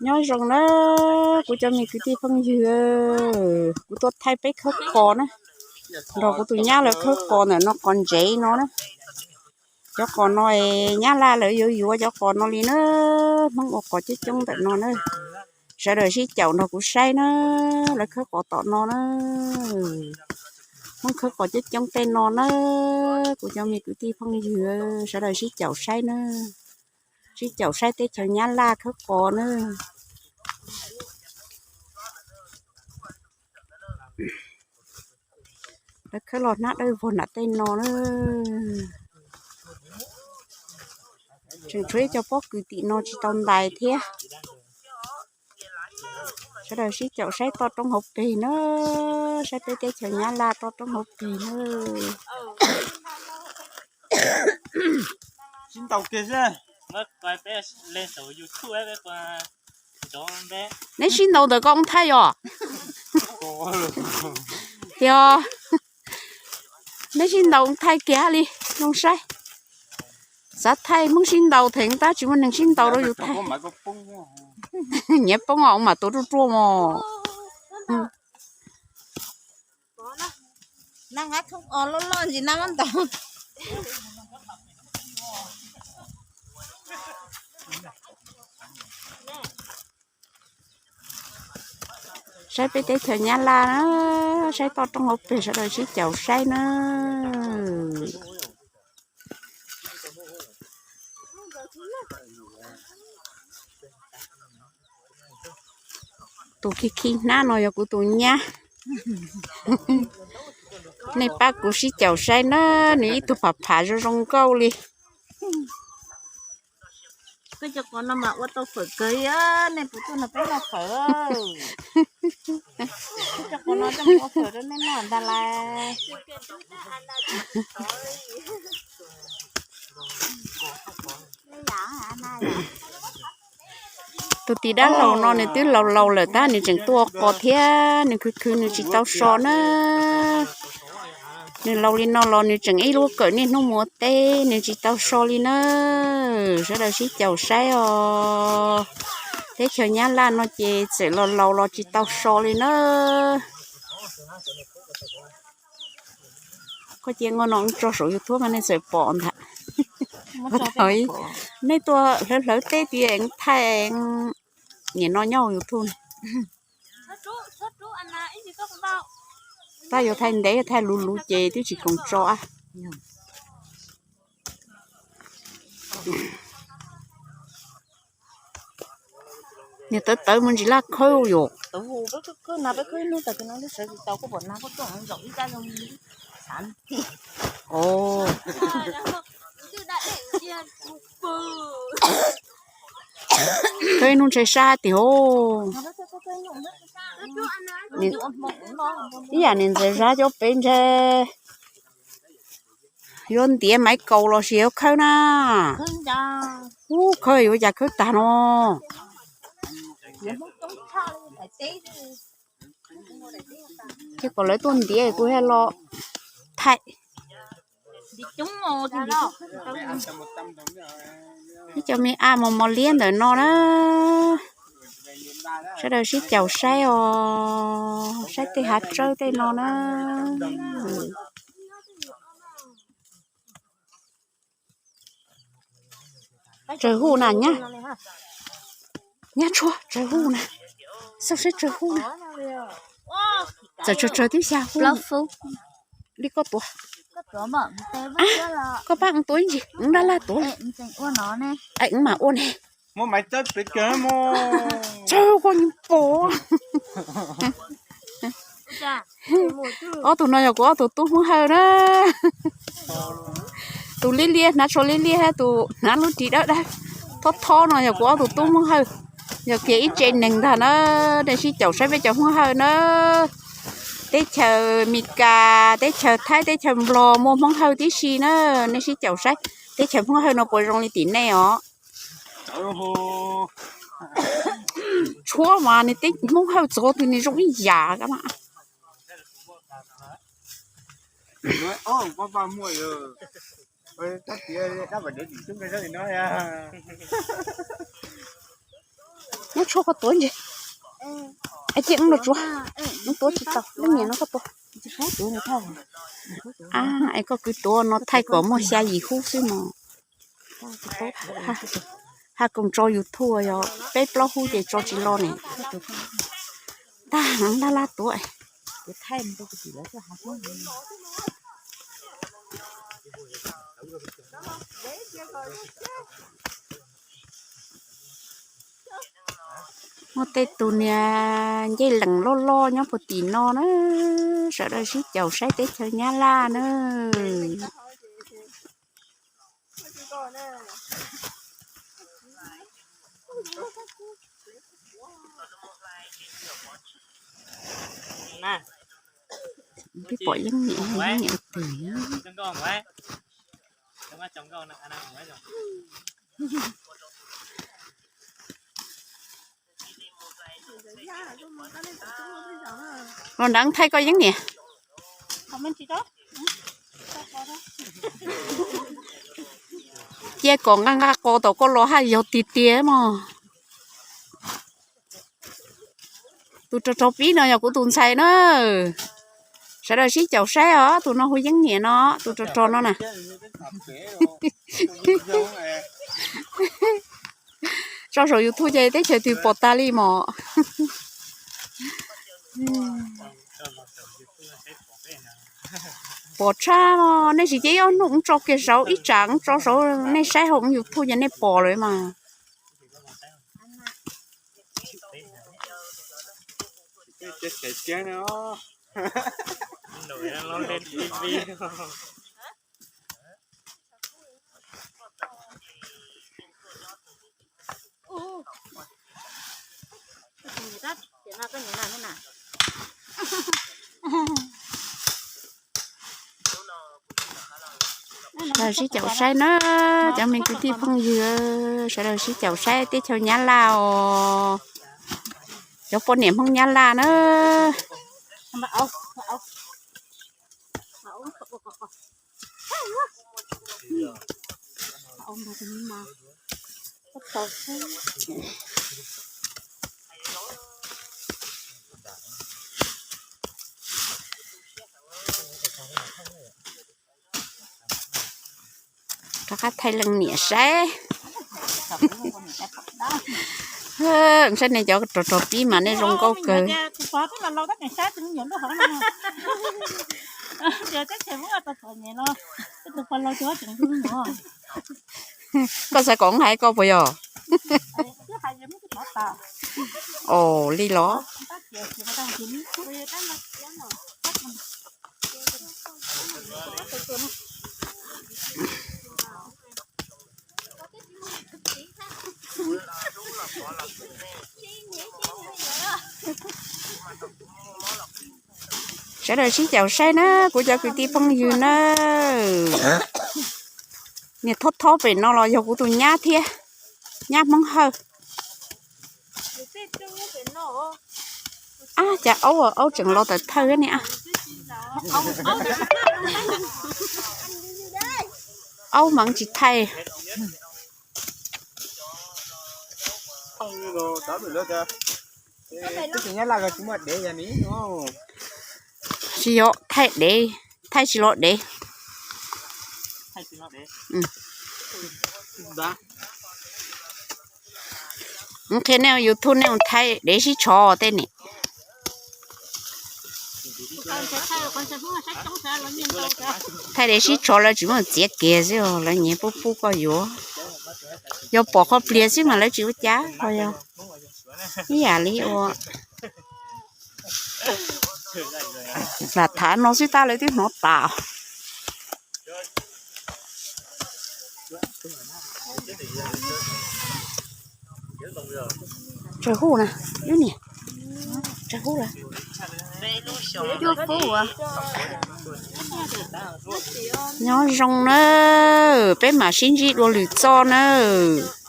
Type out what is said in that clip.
Nyob zoo na, kuv cov me kwv tij phooj ywg, kuv tuaj thaij peb khawb qos na, nrog kuv tus nyab lawv khawb qos ntawm no qos ntsev no na. Cov qos no es nyab laj lawv yuav yuav cov qos no li na, Hmoob ua qos coob coob ntawm no na. Sawv daws sib caum nrog kuv saib na, lawv khawb qos tom no na. Hmoob khawb qos coob coob tej no na, kuv cov me kwv tij phooj ywg, sawv daws sib caum saib na, sib caum saib teb chaws nyab laj khawb qos na. Lawv khawb los hnab dawb vog nram tej no na. Tseem tshuav ib co pob kws tim no tsis tau ntais thiab. Sawv daws sib caum saib toj roob hauv pes na, saib peb teb chaws nyab laj toj roob hauv pes na. Neb sib ntaus ntawm ko ua thaij os? Yog, neb sib ntaus ua thaij kiag li, zoo saib. Xav thaij Hmoob sib ntaus theem tab tsis muaj neeg sib ntaus rau yus thaij. Nyiav poob os, mas tua ruaj ruaj mos. Saib peb teb chaws nyab laj na, saib toj roob hauv pes, sawv daws sib caum saib na. Tus khi khi hnab no yog kuv tus nyab. Nej pab kuv sib caum saib na, nws ib tug pham pham zoo zoo nkauj li. Koj cov qos no mas ua tau fawm kawg, nej puas tuaj nrog peb noj fawm? Koj cov qos no coj mus ua fawm rau nej noj ntag lauj. Tus tim dab laus no nws twb laus laus lawm tab nws tseem tuaj ua qos thiab, nws khwv khwv nws tsis tau so na. Nws laus li no los nws tseem ib lub kawm niaj hnub mus ua teb, nws tsis tau so li na. Sawv daws sib caum saib os. Teb chaws nyab laj no ces txawm laus laus los tsis tau so li na. Koj cia nqo no tso saum YouTube mas nej txawm pom ntag. Nej tuaj hlawv hlawv teb tias thaij, nim no nyob hauv YouTube. Tab yuav thaij ntev thaij luv luv ces twb tsis koom tso. Niag tawv tawv mus ntsis laj khawb yom. Khawb ib hnub ntshe sab tiag os. Ib yam niag ntxawm Zab cov peb ntshe yuav ntiav maiv kaus los sis yuav khawb na. Ub, khawb yuav cas khawb tag no. Ces kom lawv tuaj ntiav kuv thiaj los thaij. Ib co me ab mos mos liab ntawm no na. Sawv daws sib caum saib os, saib tej hav tsawb tej no na. Tsawg hu na nyab, nyab tshuaj tsawg hu na, xauj saib tsawg hu na. Txawm tsawg tsawg twb xya hu li koj tuav. Koj pab tus ib ntsis, wb dab laj tuav li. Wb mam ua ne. Tsawg koj nyob pom. Ob tug no yog kuv ob tug tub Hmoob Hawj na. Tus liab liab hnav tsho liab liab thiab tus hnav lub ris dawb dawb thob thob no yog kuv ob tug tub Hmoob Hawj. Yog kiag ib tse neeg ntag na. Nej sib caum saib peb cov Hmoob Hawj na. Teb chaws Meskas, teb chaws Thaib, teb chaws Nplog muaj Hmoob Hawj tib si na. Nej sib caum saib teb chaws Hmoob Hawj no puas zoo li tim nej os. Tshuab mas nws teb Hmoob Hawj txog twg nws zoo ib yam. Tshuaj koj tuav ntses. Es cia wb los tsuav. Wb tuav tsis tau, leej niam no koj tuav. Es koj kwv tuav no thaij kom muaj xya yim hub xwb mog. Haj koom tso YouTube yog peb plaub hub ces tso tsis los ne. Tag laj laj tuav. Muaj tej tus niag ncej lees loj loj nyob puag tim no na, sawv daws sib caum saib teb chaws Nyab Laj na. Peb pom Yeeb niam, Yeeb niam ua twg. Los nrad thaij koj Yeeb niam. Cia kom nqa nqa qos tom koj los haj yog tiag tiag mog. Tus rog rog pib no yog kuv tus ntxhais na. Sawv daws sib caum saib os, tus no hu Yeeb niam no, tus rog rog no na. Tso saum YouTube ces teb chaws twg pom tas li mos. Pom tshaj, nej tsis cia ib ob hnub wb tso kiag saud, ib tsam wb tso saud nej saib hauv YouTube ces nej pom lawm mas. Sawv daws sib caum saib na, cov me kwv tij phooj ywg, sawv daws sib caum saib teb chaws Nyab Laj os, cov poj niam Hmoob Nyab Laj na. Rov qab thaij leej niam saib. Saib nej cov rog rog pib mas nej zoo nkauj kawg. Koj xav kom wb hais koj puas yog? Os, li los. Sawv daws sib caum saib na kuv cov kwv tij phooj ywg na. Niag thob thob pem no los yog kuv tus nyab thiab, nyab Hmoob Hawj. Ab, cas aub, aub tseem los tawm thawj ne. Aub mas tsis thaij. Tsis yog thaij dev, thaij tsis los dev. Qhia nej ua YouTube nej mus thaij dev sib tshov tej ne. Thaij dev sib tshov lawv tsis muaj txiav kiag xwb, lawv nyiam pub pub koj yuav. Yog pom qhov pliag xwb mas lawv tsis ua cas ho yog ib yam li ua. Lam tham no xwb tab lawv twb hnov tas. Tsawg hub na, lub niam, tsawg hub lawm. Nyob zoo na, peb mam sib ntsib dua lwm txoj nawb.